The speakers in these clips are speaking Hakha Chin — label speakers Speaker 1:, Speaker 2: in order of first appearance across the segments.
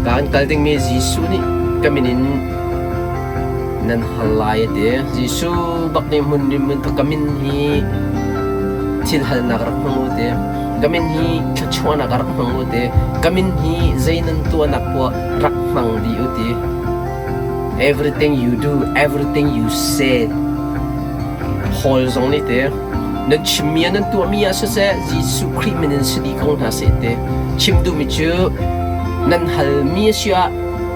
Speaker 1: Kaan kal dingmi Jesuh nih ka min in nan hal lai a ti. Jesuh bak nih hmun in hmun ka min hi thil halnak rak hmang u ti. Ka min hi thluachuahnak rak hmang u ti. Ka min hi zei nan tuahnak poah rak hmang dih u ti. Everything you do, everything you say. Paul zong nih te nan chimmi ah nan tuahmi ah siseh Jesuh Khrih min in si dih ko hna seh ti. Chim duhmi cu nan halmi a si ah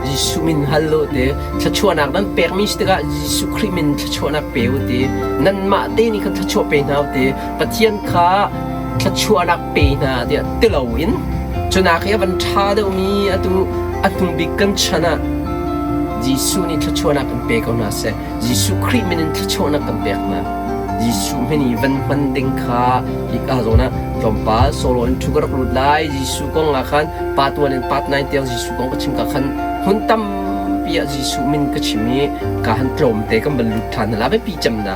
Speaker 1: Jesuh min hal u ti. Thluachuahnak nan pekmi si tikah Jesuh Khrih min thluachuahnak pe u ti. Nanmah te nih khan thluachuah pe hna u ti. Pathian kha thluachuahnak pe hna tiah ti loin cunak hi a van ṭha deuhmi atu a hnubik kan chan ah Jesuh nih thluachuahnak kan pe ko hna seh. Jesuh Khrih min in thluachuahnak kan pek hna. Jesuh min i van hman ding kha hika zawn ah tlawmpal solo in thu ka rak lut lai. Jesuh kong ah khan part 1 in part 9 tiang Jesuh kong ka chim ka khan hmun tampi ah Jesuh min ka chim i ka han tlawmte kan van lut ṭhan hna la biapi cem na.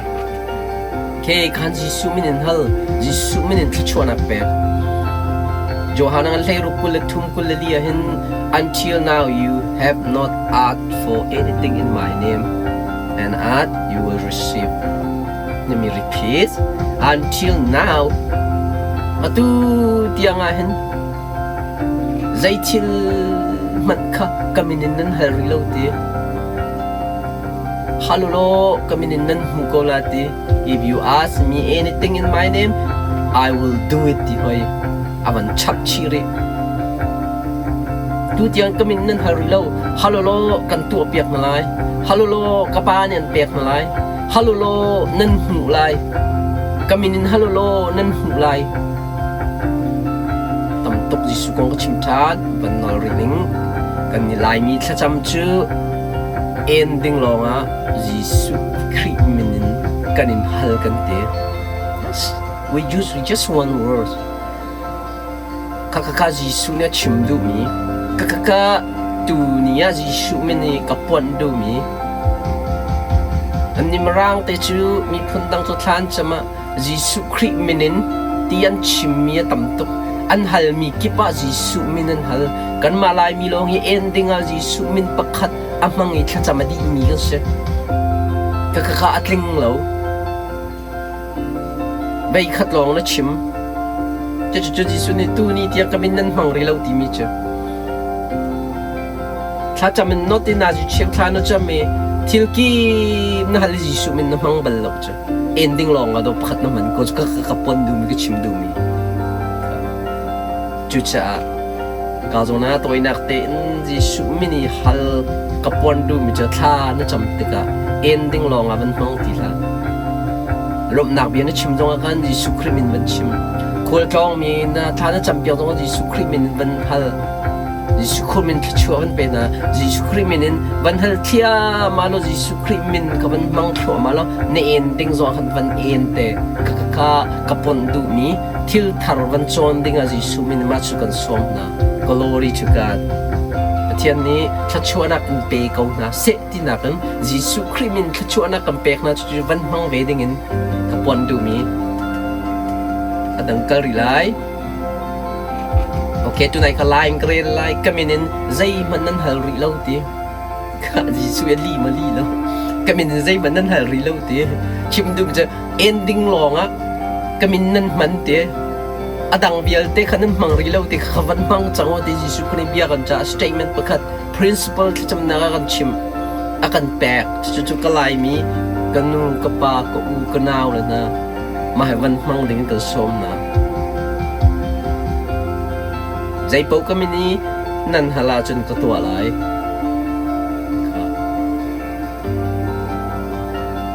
Speaker 1: Ke khan Jesuh min in hal, Jesuh min in thluachuahnak pek. Johan an hlei ruk 23 24 ah hin until now you have not asked for anything in my name and ask you will receive. Let me repeat. Until now atu tiang ah hin zei thil hmanh kha ka min in nan hal rih lo ti. Hal u law ka min in nan hmu ko la ti. If you ask me anything in my name, I will do it ti hoi. A van chap chih rih. Tu tiang ka min nan hal rih lo. Hal u law kan tuah piak hna lai. Hal u law ka pa nih an pek hna lai. Hal u law nan hmuh lai. Ka min in hal u law nan hmuh lai. Tam tuk Jesuh kong ka chim ṭhan. Van nawl rih ning. Kan ni Laimi thlacam cu en ding lawngah Jesuh Khrih min in kan in hal kan ti. Yes, we use just one word. Khakha Jesuh nih a chim duhmi, khakha tu ni ah Jesuh min i ka puanh duhmi. An ni Mirang te cu miphun dang cu thla an cam ah Jesuh Khrih min in ti an chimmi a tam tuk. An halmi kip ah Jesuh min an hal. Kanmah Laimi lawng hi en ding ah Jesuh min pakhat a hmang i thlacam a dihmi kan si. Khakha a tling lo. Vei khat lawng na chim. Cucu Jesuh nih tu ni tiang ka min nan hmang rih lo timi cu. Thlacam in not in nazi cheu thla na cam i thil kip na hal i Jesuh min na hmang bal lo cu. En ding lawng ah do pakhat na hman ko cu ka ka pon duhmi ka chim duhmi. Cucaah ka zawn ah tawinak tein Jesuh min i hal ka puan duhmi cu thla na cam tikah en ding lawng ah van hmang ti hlah. Lawmhnak bia na chim zongah khan Jesuh Khrih min van chim. Khualtlawngmi na thla na campiak zongah Jesuh Khrih min van hal. Jesuh Khrih min thluachuah van pe hna. Jesuh Khrih min in van hal thliahmah law Jesuh Khrih min kha van hmang thluahmah law na en ding zongah khan van en te. Ka ka ka ponh duhmi thil thar van cawn ding ah Jesuh min mah cu kan sawm hna. Glory to God. Pathian nih thluachuahnak in pe ko hna seh tinak in Jesuh Khrih min thluachuahnak kan pek hna cucu van hmang ve ding in ka puan duhmi a dang kal rih lai. Okay, tunai ka lai ka rel lai ka min in zeihmanh nan hal rih lo ti. Ka Jesuh a li ma li lo. Ka min in zeihmanh nan hal rih lo ti. Chim duh cu ending lawng ah ka min nan hman ti. A dang vialte kha nan hmang rih lo ti kha van hmang cang u ti Jesuh Khrih bia kan ca statement pakhat principle thlacamnak a kan chim a kan pek cucu ka Laimi ka nu ka pa ka u ka nau le hna mah hi van hmang ding in kan sawm hna. Zeipaoh ka min i nan hal ahcun ka tuah lai.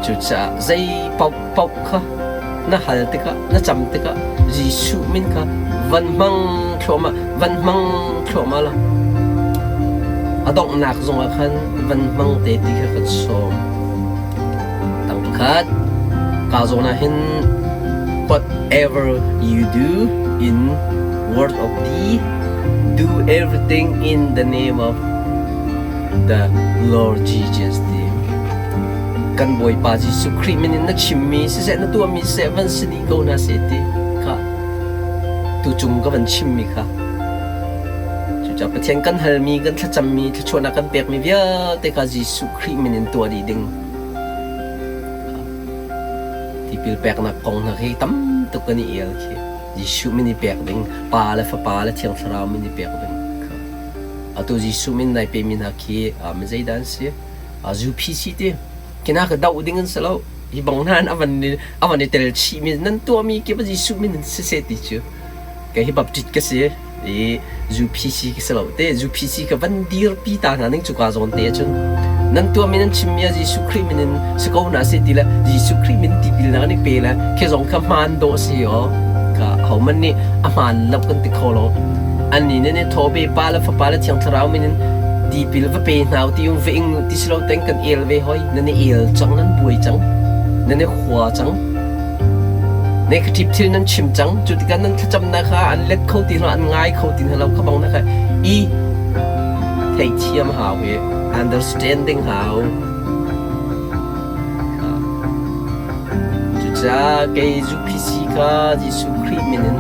Speaker 1: Cucaah zei paohpaoh kha na hal tikah, na cam tikah Jesuh min kha van hmang thluahmah, van hmang thluahmah law a donghnak zongah khan van hmang te ti kha kan sawm. Tang pakhat, ka zawn ah hin whatever you do in word of thee, do everything in the name of the Lord Jesus ti. Kan Bawipa Jesuh Khrih min in na chimmi siseh na tuahmi siseh van si dih ko hna seh ti kha tucung ka van chimmi kha. Cucaah Pathian kan halmi, kan thlacammi, thluachuahnak kan pekmi vialte kha Jesuh Khrih min in tuah dih ding. Tipil peknak kong hna khi tam tuk kan i el khi. Jesuh min i pek ding, Pa le Fapa le Thiang Thlarau min i pek ding. Atu Jesuh min nai pemi hna khi mi zeidah an si? UPC ti. Kina ka doh ding an si lo. Hi bang hna in a van i tel chihmi nan tuahmi kip Jesuh min in siseh ti cu. Kei hi Baptist ka si i UPC ka si lo te. UPC ka van dirpi ta hna ning cuka zawn te ahcun nan tuahmi nan chimmi ah Jesuh Khrih min in si ko hna seh ti le Jesuh Khrih min tipilnak an i pe le khi zong kha hmaan dawh si aw. Ka hohmanh nih a hmaan lo kan ti kho lo. Annih nih nih thaw pe Pa le Fapa le Thiang Thlarau min in tipil va pe hna u ti um va ing u ti si lo teng kan el ve hoi. Nan i el cang, nan buai cang, nan i hua cang. Negative thil nan chim cang. Cu tikah nan thlacamnak kha an let kho ti hna, an ngai kho ti hna lo kha bang na kha i theihthiam hau i understanding hau. Cucaah kei UPC kha Jesuh Khrih min in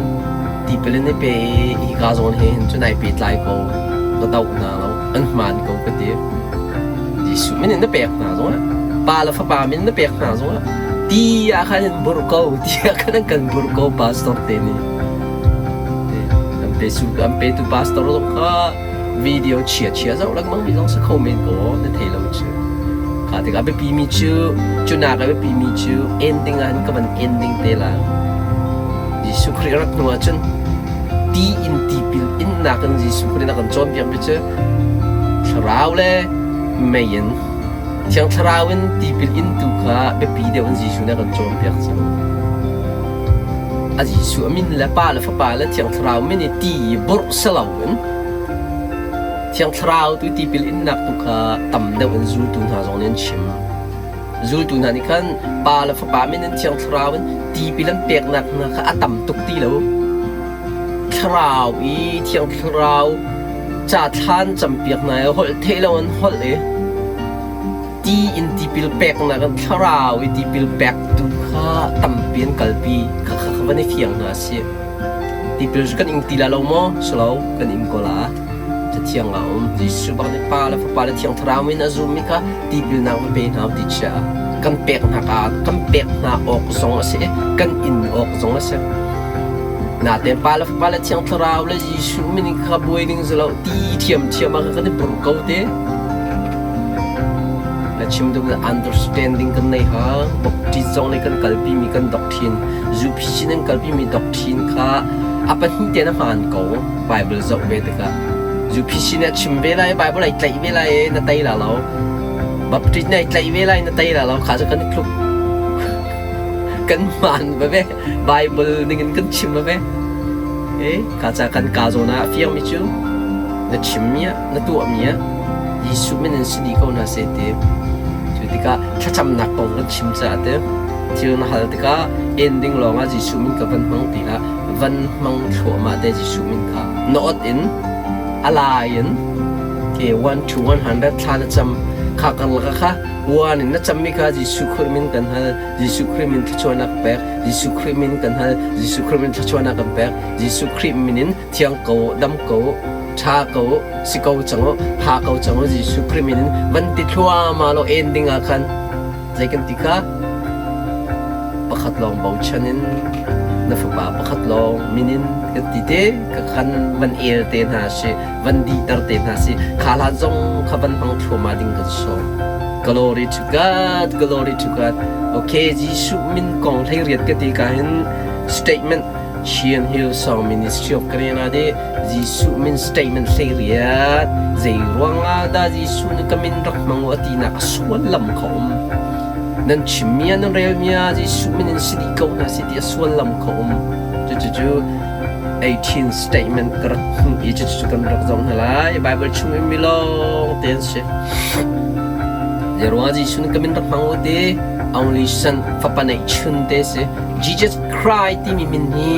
Speaker 1: tipil in i pe i hika zawn he hin cun ai pehtlai ko. Ka doh hna lo. An hmaan ko ka ti. Jesuh min in na pek hna zongah Pa le Fapa min na pek hna zongah ti ah khan in burh ko ti ah khan an kan burh ko pastor te nih. An pe su an petu pastor zong kha video chia chia zoh lengmang mi zong si kho men ko na thei lo cu. Kha tikah biapi mi cu cu nak a biapi mi cu ending ah hin ka van ending te la. Jesuh Khrih rat hnu ah cun ti in tipil innak in Jesuh Khrih na kan cawnpiak mi cu thlarau le mei in Thiang Thlarau in tipil intu kha biapi deuh in Jesuh nih a kan cawnpiak cang. A Jesuh a min le Pa le Fapa le Thiang Thlarau min i ti i burh si loin Thiang Thlarau tu tipil innak tu kha tam deuh in zultu hna zong nih an chim. Zultu hna nih khan Pa le Fapa min in Thiang Thlarau in tipil an peknak hna kha a tam tuk ti lo. Thlarau i Thiang Thlarau ca thlan campiak hna i holh theih lo an holh i ti in tipil peknak in thlarau i tipil pektu kha tampi an kalpi kha kha kha van i fiang hna si. Tipil cu kan ing ti la lo maw? Si lo, kan ing ko la. Cathiang ah a um. Jesuh bak nih Pa le Fapa le Thiang Thlarau min a zummi kha tipilnak va pe hna u ti chia. Kan pek hna kan pek hna awk zong a si i kan in awk zong a si. Natein Pa le Fapa le Thiang Thlarau le Jesuh min in kha buai ding si lo ti ṭhiamṭhiam ah kan i bur ko te. Na chim duh understanding kan nei ha. Baptist zong nih kan kalpi mi kan doctrine, UPC nan kalpi mi doctrine kha a pahnih tein a hmaan ko. Bible zoh ve tikah UPC nih a chim ve lai, Bible ai tlaih ve lai i na tei la lo. Baptist nih ai tlaih ve lai na tei la lo. Kha cu kan i tluk. Kan hmaan va ve. Bible ningin kan chim va ve. E, ka ca kan ka zawn ah a fiangmi cu na chimmi ah, na tuahmi ah Jesuh min in si dih ko hna seh ti. Cu tikah thlacamnak kong kan chim caah te thil na hal tikah ending lawngah Jesuh min ka van hmang ti hlah. Van hmang thluahmah te Jesuh min kha. Na ot in a lai in ke 1 to 100 thla na cam kha karlak kha one in na cammi kha Jesuh Khrih min kan hal Jesuh Khrih min thluachuahnak pek Jesuh Khrih min kan hal Jesuh Khrih min thluachuahnak kan pek Jesuh Khrih min in thiang ko dam ko ṭha ko si ko cang u ha ko cang u Jesuh Khrih min in van ti thluahmah lo ending ah khan zei kan ti kha pakhat lawng bochan in na fapa pakhat lawng min in kan ti te ka khan van el te hna si van dihter te hna si kha hlan zong kha van hmang thluahmah ding kan sawm Glory to God glory to God okay Jesuh min kong hlei riat ka ti ka hin statement Chin Hillsong Ministry of Canada nih Jesuh min statement hlei riat zei ruangah dah Jesuh nih ka min rak hmang u a tinak a suallam kha um nan chimmi ah nan relmi ah Jesuh min in si dih ko hna si ti a suallam kha um cucu 18 statement ka rak hmuh i cucu kan rak zoh hna lai Bible chung in mi lawng te an si zei ruangah Jesuh nih ka min rak hmang u ti only son fapa neih chun te si Jesus Christ timi min hi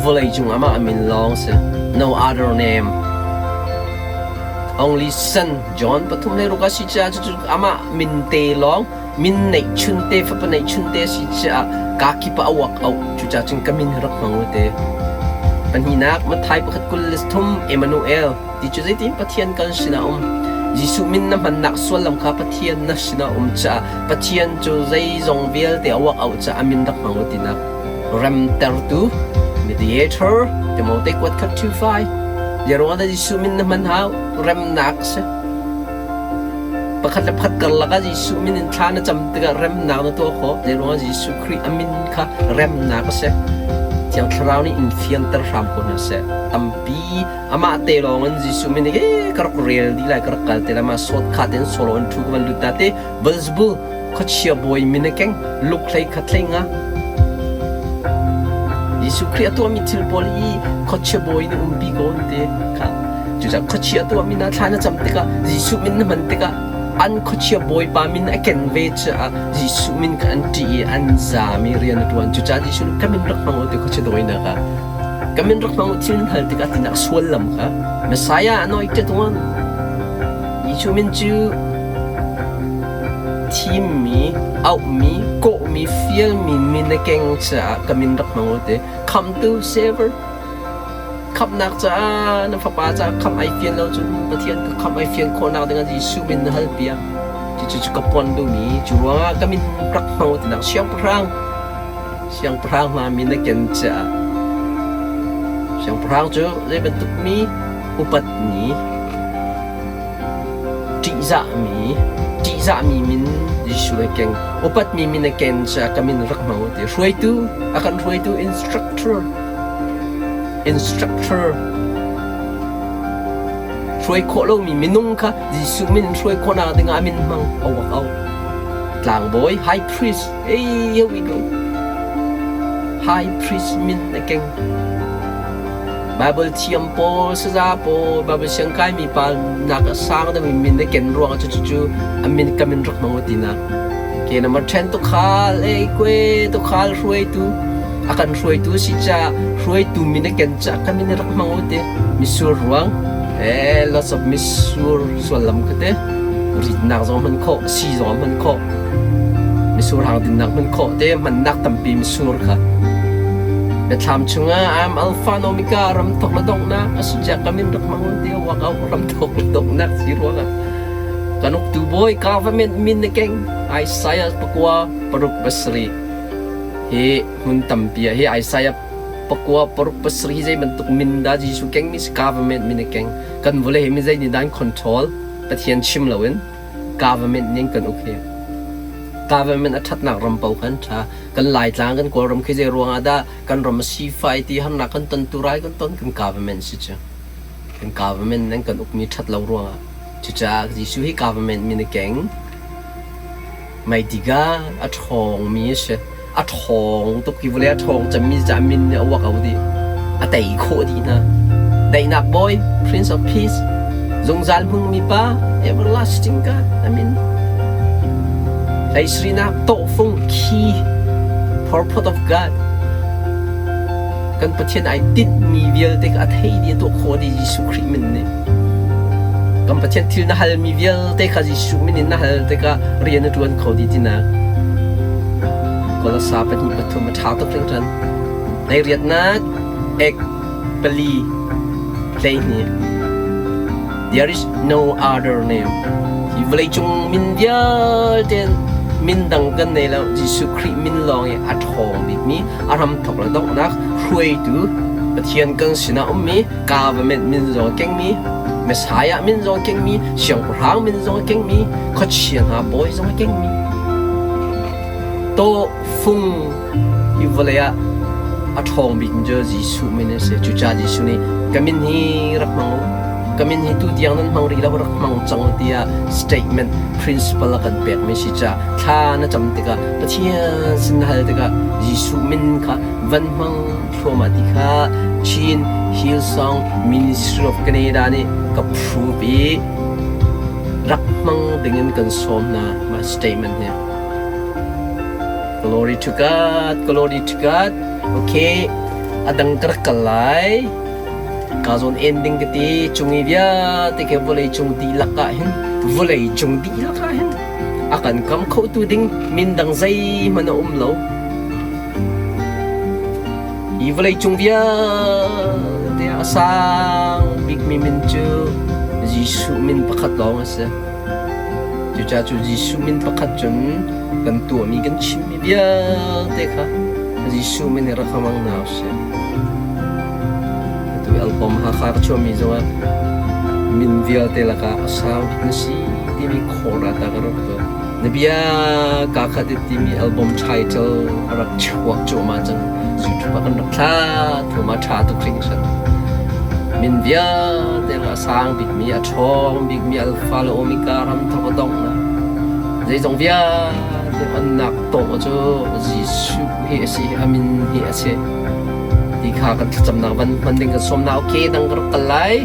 Speaker 1: vawlei cung amah min lawng si. No other name. Only son John pathum le ruk a si caah cucu amah min te lawng min neih chun te fapa neih chun te si caah ka kip ah a uak auh cucaah cun ka min rak hmang u te. Pahnihnak, Matthai pakhat 23, Emmanuel ti cu zeitin Pathian kan sinah um. Jesuh min na hmannak sullam kha Pathian na sinah um caah Pathian cu zeizong vialte a uak auh caah a min rak hmang u tinak remtertu mediator Timote kuat khat 25 Zeiruangah dah Jesuh min na hman hau? Remnak si. Pakhat le pakhat karlak ah Jesuh min in thla na cam tikah remnak na tuah khawh. Zeiruangah Jesuh Khrih a min kha remnak a si. Thiang Thlarau nih in fianter hram ko hna seh. Tampi amah te lawng in Jesuh min hi ka rak rel dih lai, ka rak kal te lai, mah sawt kha ten solo in thu ka van lut ta te. Beelzebul khuachia bawi min a keng, luk hlei khat hlei nga. Jesuh Khrih a tuahmi thil pawl hi khuachia bawi nih umpi ko an ti kha. Cucaah khuachia tuahmi hna thla na cam tikah Jesuh min na hman tikah an khuachia bawipa min a ken ve caah Jesuh min kha an ṭih i an zaam i rian a ṭuan. Cucaah Jesuh nih ka min rak hmang u ti khuachia dawinak ah ka min rak hmang u thil nan hal tikah tinak suallam kha Messiah anointed one Jesuh min cu thimmi, auhmi, kawhmi, fialmi min a keng caah ka min rak hmang u ti. Khamtu Saver Khamhnak caah na fapa caah khamh ai fian lo cun Pathian ka khamh ai fian khawhnak dingah Jesuh min na hal piak. Cucu ka pon duhmi cu ruangah ka min rak hmang u tinak siangpahrang siangpahrang hna min a ken caah siangpahrang cu zei bantuk mi upat mi ṭihzahmi ṭihzahmi min Jesuh a keng upatmi min a ken caah ka min rak hmang u ti hruaitu a kan hruaitu instructor instructor hruai khawh lomi minung kha Jesuh min in hruai khawhnak dingah a min hmang a wak au tlangbawi high priest hey here we go high priest min a keng Baibal thiam pawl, saza pawl, Baibal siangkaimi pa nak a sang deuhmi min na ken ruangah cucu a min ka min rak hmang u tinak. Ke number 10 tukhal, ei kue tukhal hruaitu a kan hruaitu si ca hruaitu min a ken ca ka min rak hmang u ti misur ruang eh lots of misur suallam kha te ritnak zong hman khawh si zong hman khawh Mitsur hang dinnak hmun khawh te hmannak tampi mitsur kha. Biathlam chungah I'm Alpha and Omega ram thok le donghnak a si cia ka min rak hmang ti wak au ram thok le donghnak si ruangah kan uktu bawi government min na keng Isaiah pakua paruk pasarih hi hmun tampi ah hi Isaiah pakua paruk pasarih hi zei bantuk min dah Jesuh keng mi si government min a keng kan vawlei hi mi zei nih dah an control Pathian chim loin government ning kan uk hi government a ṭhatnak ram paoh khan ṭha. Kan Laitlang kan Kawlram khi zei ruangah dah kan ram a sifai ti harnak kan ton tu rai kan ton kan government si cu. Kan government nan kan ukmi ṭhat lo ruangah. Cucaah Jesuh hi government min a keng. Maidiga a ṭhawngmi a si. A ṭhawng tuk hi vawlei a ṭhawng cemmi caah min nih a uak o dih. A tei khawh dih hna. Daihnak bawi, Prince of Peace, zungzal hmungmi pa, everlasting God, a min. Hleisrinak tawhfung key, purpose of God. Kan Pathian ai tinhmi vialte kha a thei dih a tuah khawh dih Jesuh Khrih min nih. Kan Pathian thil na halmi vialte kha Jesuh min in na hal tikah rian na ṭuan kho dih tinak. Kolosa pahnih pathum a ṭha tuk hringhran. Hleiriatnak ek pali 12. There is no other name. Hi vawleicung min vialte min dang kan nei lo. Jesuh Khrih min lawng hi a ṭhawng bikmi, a hramthawk le donghnak hruaitu Pathian kan sinah ummi government min zong a kengmi, Messiah min zong a kengmi, siangpahrang min zong a kengmi, khuachia hna bawi zong a kengmi. Tawhfung hi vawlei ah a ṭhawng bik cu Jesuh min a si. Cucaah Jesuh nih ka min hi rak hmang u. Ka min hi tutiang nan hmang rih lo, rak hmang cang tiah statement principle a kan pekmi si caah thla na cam tikah Pathian sin na hal tikah Jesuh min kha van hmang thluahmah ti kha Chin Hillsong Ministry of Canada nih ka prove i rak hmang dingin kan sawm hna mah statement hi. Glory to God, glory to God. Okay, adang ka rak kal lai. Ka zawn ending ka ti cung i vialte ke vawlei cung dihlak ah hin vawlei cung dihlak ah hin a kan kam kho tu ding min dang zeihmanh a um lo. Hi vawleicung vialte ah a sang bikmi min cu Jesuh min pakhat lawng a si. Cucaah cu Jesuh min pakhat cun kan tuahmi kan chimmi vialte kha Jesuh min in rak hmang hna usih. Atu album Hakha ka chuahmi zongah min vialte lakah a sang bik na si timi khawra ta ka rak tuah. Na bia kaa khat i timi album title a rak chuak cuahmah cang. YouTube ah kan rak thla thuma ṭha tuk hringhran. Min vialte lakah a sang bikmi, a ṭhawng bikmi Alpha le Omega ram thawk a donghnak. Zeizong vialte onnak tawh cu Jesuh hi a si, a min hi a si. Ti kha kan thlacamnak van hman ding kan sawm na okay dang ka rak kal lai.